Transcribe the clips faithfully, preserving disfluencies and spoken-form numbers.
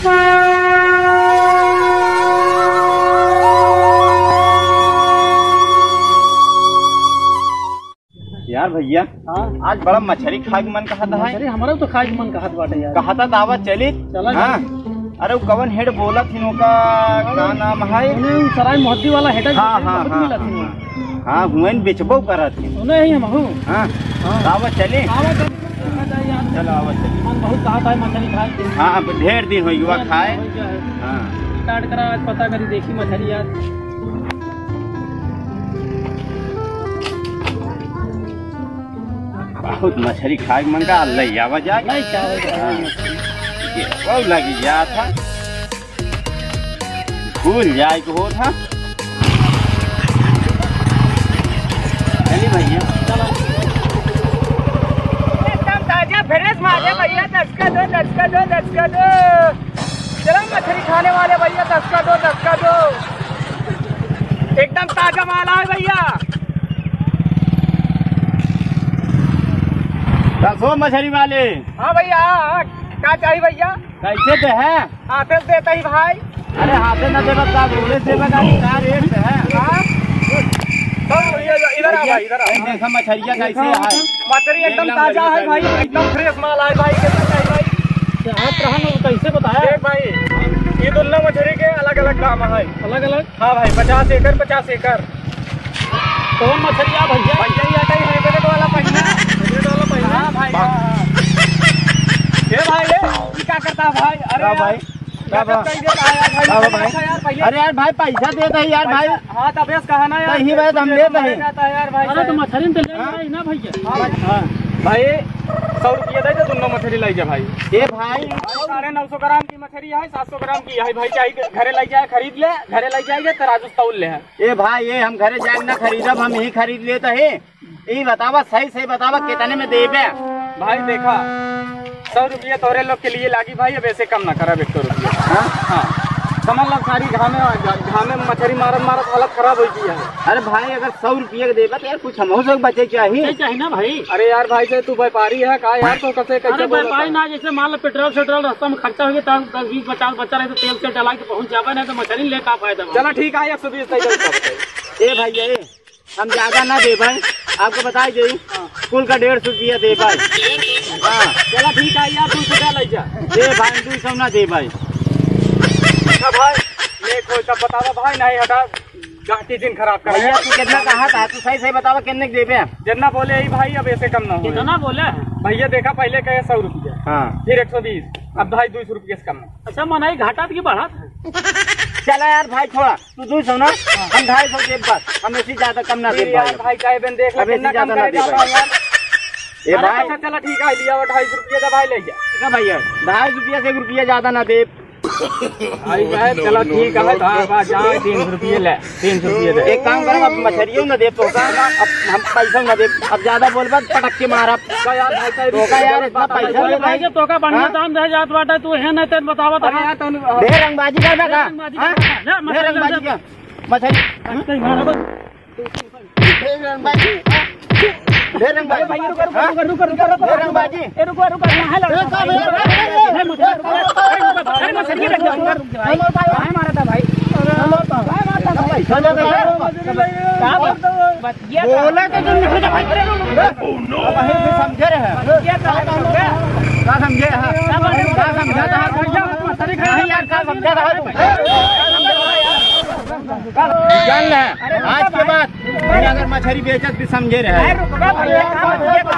यार भैया, हाँ। आज बड़ा मछरी खाए के मन कहत है। मछरी हमरो तो खाए के मन कहत बाटे यार। कहत है तो आवा चली। चला हाँ। चली। अरे वो कवन हेड बोलत हिन ओका का नाम है? उन्हें उ सराय मोहद्दी वाला हेड है, हाँ, हाँ, बहुत हाँ, मिलत हाँ, हिन। हाँ। हाँ, हुएन बेचबो करत हिन। उन्हें ही हम हूँ। हाँ। हाँ। तो आवा चली। आवा चली। चलो आवा चली। मन बहुत कहत है मछरी खाए के। हाँ, अब ढेर दिन हो गया खाए। हो गया है। हाँ। स्टार्ट करा, आज पता करी, देखी मछरी आज। बहुत मछरी खाए के मन का, ले आवा जाए। नहीं, क्या हो गया? हाँ। ये वो लगी गया था, भूल जाए को हो था। चलिए भैया, चलो। एकदम ताजा फ्रेश माल है भैया, दस का दो, दस का दो, दस का दो। चलो मछली खाने वाले भैया, दस का दो, दस का दो। एकदम ताजा माल है भैया। दसो मछली वाले। हाँ भैया, हाँ, हाँ। का चाहिए भैया? कैसे दे है? हाथे से देता ही भाई। अरे हाथे ना देबा, का बोले देबा, का, का रेट है? हाँ? तो ये, ये, इधर आ भैया, भाई, इधर आ। देखा मछरिया कैसे है? मछरी एकदम एकदम ताजा है भाई, एकदम फ्रेश माल है भाई, कितना चाहिए भाई? आप रहा ना, कैसे बताया? देख भाई, ये दोनों मछरी के अलग-अलग दाम है। अलग-अलग? हाँ भाई, पचास एकड़, पचास एकड़। कौन मछरी है भैया? भैया, ये आता है hybrid वाला पहिया। Hybrid वाला पहिया? हाँ भाई, हाँ। ये भाई, ये, ये क्या करता है भाई? अरे क्या यार, भाई? क्या गजब भाई? कर देता है यार भाई, क्या भाई? अच्छा यार, पहले अरे यार भाई, पैसा देता है यार भाई। पैसा, हाँ, तब ऐसे कहा ना यार, तो यही बात हम पैसे लेते हैं। जाता है यार भाई अरे तो साहब। मछली तो ले हाँ? रहा है ना भैया। हाँ भाई। हाँ। भाई, सौ रुपया दे दे, दोनों मछली लाई जा भाई। ए भाई। साढ़े नौ सौ ग्राम की मछली है, सात सौ ग्राम की है भाई, चाहे घरे लाई जाए, खरीद ले, घरे लाई जाए, तराजू से तौल ले है। ए भाई, ये हम घरे जाए ना खरीदब, हम यही खरीद लेते हैं। ई बतावा, सही सही बतावा, कितने में देबे? भाई देखा, सौ रुपया तोरे लोग के लिए लागी भाई, अब ऐसे कम ना करब, एक सौ रुपया। हाँ? हाँ। समझ लो, सारी घामे, घामे मछरी मारत मारत हालत खराब हो गई है। अरे भाई, अगर सौ रुपया के देबे तो यार कुछ हमहू से बचे चाहिए। बचे चाहिए ना भाई। अरे यार भाई से तू व्यापारी है का यार, तो कैसे, कैसे अरे बोलत व्यापारी है? ना, जैसे मान लो पेट्रोल सेट्रोल रास्ता में खर्चा हो गया, तब दस बीस पचास बचा रहे तो तेल से डला के पहुंच जाबे, नहीं तो मछली ले का फायदा बा? चला ठीक है, एक सौ बीस तैयार कर। ए भाई, ए, हम ज्यादा ना देबै, आपको बताई देई, हाँ। कुल का डेढ़ सौ रुपया देबै। हाँ। चला ठीक है यार, दो सौ का लै जा। दे भाई, हम दो सौ ना देबै। अच्छा भाई, ले कोई तब बतावा भाई, नहीं हटा, गांठी दिन खराब कर। भैया तू कितना कहा था, तू सही सही बतावा कितने के देबे? जितना बोले ही भाई, अब ऐसे कम ना हो। कितना बोले? भैया देखा पहले कहे सौ रुपया, हाँ। फिर एक सौ बीस, अब भाई दो सौ रुपया से कम नहीं। अच्छा, मनाई घाटा की बढ़ा था। चला यार भाई, छोड़ा। तू दो सौ ना, हम ढाई सौ देब बस, हम ऐसे ज्यादा कम ना देब यार भाई। भाई, चाहे बहन देख ले, अब ऐसे कितना कम ज्यादा ना करे देब जाता भाई। है यार। ए अरे भाई। अच्छा, चला ठीक है, लिया वो ढाई सौ रुपया दे भाई, ले जा। ना भैया, ढाई सौ रुपया से एक रुपया ज्यादा ना देब। भाई, भाई, चला ठीक है, हाँ, बस, हाँ, तीन सौ रुपया ले, तीन सौ रुपया दे। एक काम करब, अब मछरियो ना देब तोका, अब हम पैसा ना देब, अब ज्यादा बोलबा, पटक के मारब। का यार, भाई साहब, तोका यार, इतना पैसा अरे दे भाई, भाई। जब तोका बढ़िया हाँ? दाम दे जात बाटे, तू है नहीं, तेन बतावा तो अरे हाँ। यार, तन ढेर रंगबाजी करबे का? ढेर रंगबाजी हाँ? करबे का? ढेर रंगबाजी का? मछली। कहीं मारा बस। ढेर रंगबाजी। ढेर रंगबाजी। भैया, रुको, रुको, हाँ? रुको, रुको, रुको, रुको। ढेर रंगबाजी। ए, रुको, रुको, यहाँ ला। ए, साहब, ए, ए, ए, ए, ए, ए, मछली, अरे, रुको, अरे, मछली रख दो। भाई, भाई मारा था भाई। भाई मारा था भाई। पैसा दे दे। का बात? बोला तो तुम नहीं समझ रहे। अरे, रुको। अब हम भी समझे रहे। का समझे? का समझे? हाँ। का समझा था? नहीं यार, का समझा था तू? जान ले, आज के बाद अगर मछरी बेचत भी समझे रहे। अरे रुकबा भैया, का बात? ये बात।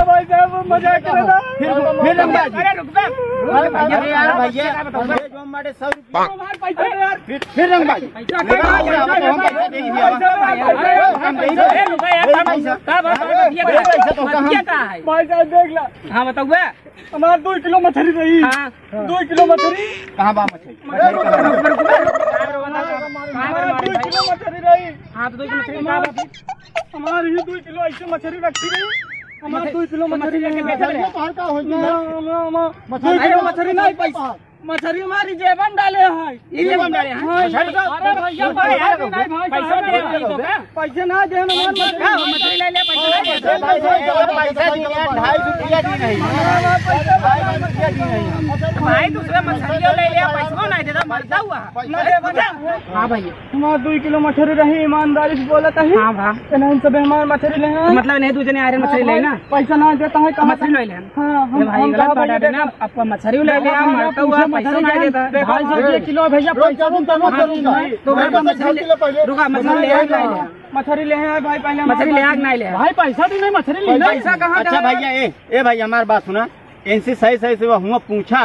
भाई साहब, मजाक कर रहा था। फिर, फिर रंगबाजी। अरे रुकबा। अरे यार भैया, ये जो हमारे सौ रुपया। हमारे पैसा दे यार। फिर, फिर रंगबाजी। पैसा दे। हम पैसा दे ही दिया। पैसा दे। हम दे ही दिया। अरे रुका यार, मेरे पैसा। का बात है? मेरे पैसा तो कहाँ? ये का है? भाई साहब देख ला। हाँ, बताओ बे। हमार दो किलो मछली रही। हाँ। दो किलो मछली। कहाँ बा मछली? मछली कहाँ बा? हमार दो किलो मछली रही। हाँ, तो दो किलो मछली कहाँ बा? हमार ही दो किलो ऐसे मछली रखी रही। हमार दो किलो मछली रही। मछली के बेचत रहे। मछली तो हल्का हो गया। ना, ना, ना, ना। मछली अरे, मछली नहीं पैसा। मछरी मारी जेबन डाले है। ई जेबन डाले हैं? हाँ, मछरी तो अरे भैया, अरे यार, पैसा नहीं भाई, पैसा पैसा दे नहीं। दे दो का? पैसे ना दे, हमारे मछरी। का हो, मछरी ले ले, पैसा ना दे। पैसा, पैसा, पैसा, पैसा दी नहीं, ढाई सौ रुपया दी नहीं। ढाई सौ रुपया दी नहीं। भाई, दूसरा मछली ले ले, पैसा नहीं देता, मरता हुआ। ना दे, बता। हाँ भैया। हमार दुई किलो मछरी रही, ईमानदारी से बोलत ही। हाँ भा। तो नहीं, सब हमार मछरी ले हैं। मतलब नहीं, दू जने आ रहे मछरी ले ना। पैसा ना देता है, कहाँ मछरी ले ले। हाँ, हम, ए भाई, हम गलत कहाँ बात है ना। अब मछरी ले ले, हम मरता हुआ, पैसा ना देता। ढाई सौ रुपये किलो भैया, पैसा तुम तब मछरी ले। तो भाई, मछरी ले, रुका, मछरी ले, ले ले। मछरी ले हैं भाई, पहले मछरी ले आग नहीं ले। भाई, पैसा भी नहीं, मछरी ले। पैसा कहाँ अच्छा भैया, ए, ए भाई, हमार बात सुना। इनसे सही, सही से हुआ पूछा,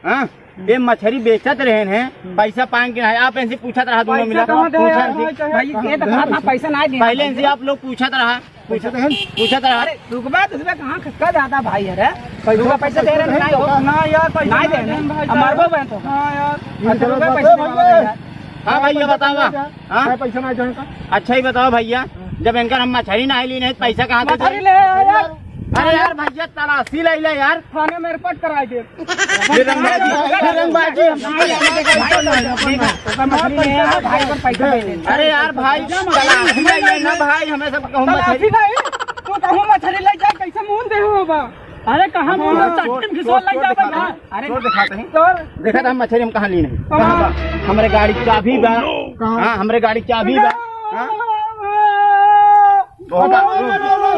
हाँ? ये मछरी बेचत रहे हैं, पैसा पाएंगे कि नहीं? आप इनसे पूछत रहा, दोनों पैसा मिला। कहाँ दे पूछा यार, इनसे। भाई, भाई, ये तो कहा था, पैसा ना दे। पहले इनसे आप लोग पूछत रहा, पूछत रहा। अरे, रुकबा, तो इसमें कहाँ खसका जाता भाई, अरे? रुका, पैसा दे रहे हैं, नहीं हो। ना यार, पैसा नहीं दे रहे हैं भाई, अब मरबो बहन तो। हाँ यार। अच्छा, रुका, पैसा दे रहे हैं यार। हाँ भैया, बतावा। हाँ? मैं पैसा ना जानता। अच्छा ही बताओ भैया, जब इनकर हम मछरी ना ली नहीं, पैसा कहाँ से मछरी दे? ले आया यार। अरे यार भैया, तलाशी ले ले यार। थाने में रिपोर्ट कराई दे। ये रंगबाजी, ये रंगबाजी। भाई, हमें देखा, भाई, ओकर मछली ले आया, भाई, ओकर पैसा दे दे। अरे यार भाई, तलाशी ले ले ना भाई, हमें सब कहूँ तलाशी मछली। नहीं, तू कहूँ मछली ले जाए, कैसे मुँह दे हो बा? अरे कहाँ मुँह दे, चट्टी में घिसोल ले जाबे ना। अरे चोर दिखाते हैं। चोर। देखा था मछरी हम कहाँ ली नहीं। कहाँ? कहाँ बा? हमरे गाड़ी चाबी बा। कहाँ? हाँ, हमरे गाड़ी चाबी बा। हाँ? बहुत, रोक, रोक,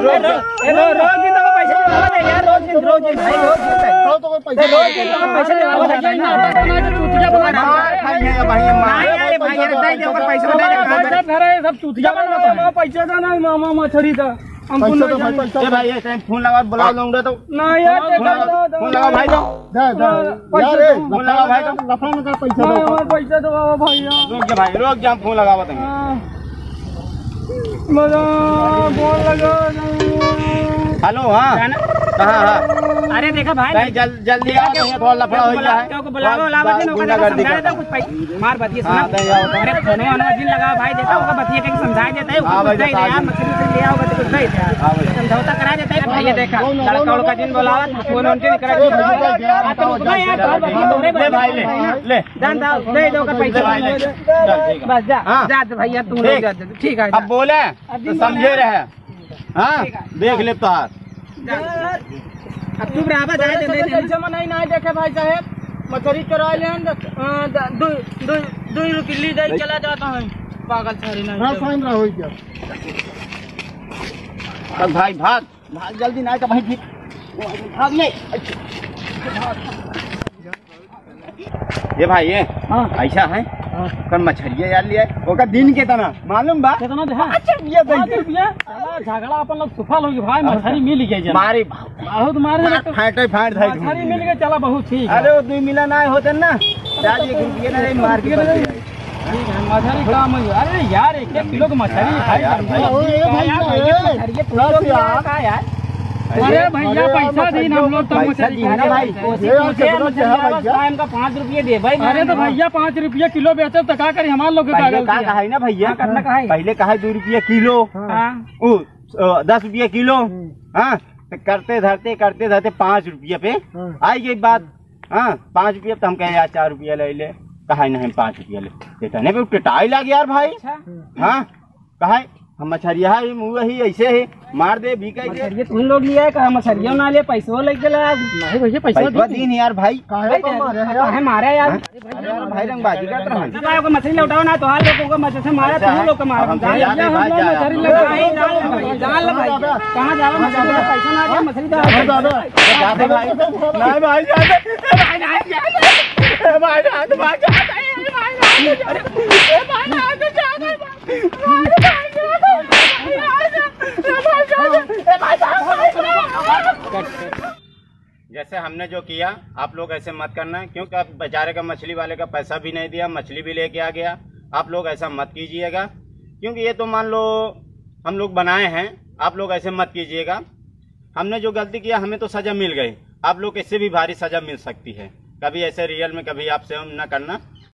रोक, रोक। ए, रो-, रोज दिन तो पैसे दिलावा दे यार, रोज दिन, रोज दिन, भाई, रोज दिन। तो, तो कोई पैसे ए, रोज दिन तो पैसे दिलावा दे ना। मार खाई है भाई, मार। नहीं, अरे भाई, अरे, दे दे, ओकर पैसे दे दे, कहाँ दे? घर है, सब चूतिया बना हुआ है। पैसा दे ना, मामा, मछरी का। हम पैसा दो, भाई, पैसा ए दो। भाई, ये टाइम फोन लगा, बुलाओ लौंडा तो। ना यार, फोन लगा, फोन लगा भाई तो। दे, दे। हाँ, यार, पैसा ए, दो। फोन लगा भाई तो। लफड़ा में का पैसा ना, दो। हमारा पैसा दो, बाबा, भैया। रुक जा भाई, रुक जा, हम फोन लगावत हैं। हाँ। मजा, फोन लगा। हेलो, हाँ। कहाँ, हाँ? अरे देखा भाई, नहीं, जल-, जल्दी आओ, देखा, थोड़ा लफड़ा हो गया है। क्यों को बुलावा, बुलावा, बस, दिन होगा, गुंडागर्दी समझा करता देता है। कुछ पैसा। मार बतिया सुना। हाँ, दे जाओ। अरे, फोनो वोनो जिन लगावा भाई, देखा, ओका बतिया के समझा देता है, हाँ, कुछ भाई, दे दे बता यार, दो। मछली उछली ले आओ, तो कुछ दे दे। हाँ, भाई। समझौता करा देता है, भैया, देखा, कौन, कौन, लड़का कौन, उड़का कौन, जिन बोलावा, फोन वोन जिन करा ए, दे। भैया, भैया, आ, तो रुकना यार, भैया, बात भैया, बात ए, भाई, ले, ले। जान दो, दे दो, ओकर पैसा ले, भाई, ले। चल, ठीक है। बस जा, हाँ। जा, जा, भैया, तू लोग ठीक। जा, जा, ठीक है, अब जा। बोले, अब तो जिन समझे बोले। रहे। हाँ, ठीक है। देख ले तोहार। जा। अब चुप रहा, बस, जाए दे, दे, दे। कैसे मनाई ना देखे भाई साहब, मछरी चुरा लेन, अ, द-, दु-, दु-, दुई रुपये ली दे, चला जाता है, पागल सारी नहीं हाँ, तो। फाइन रहा हो गया। चल भाई, भाग, भाग जल्दी, ना तो भाई, भाग ले। ये भाई, ये हाँ। ऐसा है, हाँ। कल मछरिया यार लिया है, ओका दिन कितना मालूम बा? कितना दे? पाँच रुपया दे पाँच दे। रुपया? साला झगड़ा अपन लोग सुफल होगी भाई, अच्छा। मछरी मिल गई जल्दी। मारे भाव। बहुत मारे मार लगते। फाटे फाट धाई मछरी मिल गई, चला बहुत ठीक है। अरे वो दुई मिला ना होते ना, चार एक रुपया ना मार के बच गए। ठीक है, मछरी काम है। अरे यार, एक एक किलो की मछरी हाँ, खाई यार, करते हैं। भाई, ओ, ए, भाई, यार, ए, भैया, ए, मछरी ये तुम लोग यार। का यार? अरे भैया, अरे, पैसा दी ना हम लोग, तब पैसा मछली दी ना खाए। भाई। कोसी ये कोसे कितना मछली चाहा आवा, भैया? टाइम का पाँच रुपये दे भाई, अरे तो भाई। भैया, पाँच रुपये किलो बेचब तो का करी, हमार लोग के पहले पागल का किया। कहा है ना भैया? हाँ, करना कहा है। पहले कहा है दो रुपये किलो। हाँ। हाँ। ओ, अ, दस रुपये किलो। हम्म। हाँ। तो करते धरते, करते धरते पाँच रुपये पे हाँ। आई गई बात। हाँ, पाँच रुपये तो हम कहे, "यार, चार रुपये ले ले।" कहा, "नहीं, हम पाँच रुपये ले।" इतने पे टिटाई लग यार भाई। अच्छा। हाँ, कहा, "हम मछरिया है, मुँह ही ऐसे ही मार दे, बिकाई दे।" मछरिया तुम लोग लिया है, कहा मछरिया ना ले, पैसो लेके ला। नहीं भैया, पैसा पैसा दी। दी नहीं यार भाई। काहे भाई, को मारे हैं यार? काहे मारे यार? हाँ? अरे यार भाई, रंगबाजी करत रहन। ना भाई, ओकर मछली लौटाओ ना, तोहार लोग ओकर मछली से मारा, अच्छा, तुम लोग के मारा। हम जा, जा, जा, जा, जा। नहीं, जान ले भाई, जान ले भाई। कहाँ जा रहा मछली का पैसा ना दे, मछली दे। जा, जा, जा। जा दे भाई। नहीं भाई, जा दे। ए भाई, नहीं, जा दे। ए भाई, जा दे, भाई, जा दे। ए भाई, जा दे। ए भाई, जा दे, जा दे। ए भाई, जा दे। जैसे हमने जो किया, आप लोग ऐसे मत करना, क्योंकि आप बेचारे का, मछली वाले का पैसा भी नहीं दिया, मछली भी लेके आ गया। आप लोग ऐसा मत कीजिएगा, क्योंकि ये तो मान लो हम लोग बनाए हैं, आप लोग ऐसे मत कीजिएगा। हमने जो गलती किया, हमें तो सज़ा मिल गई, आप लोग को इससे भी भारी सज़ा मिल सकती है। कभी ऐसे रियल में कभी आपसे हम ना करना।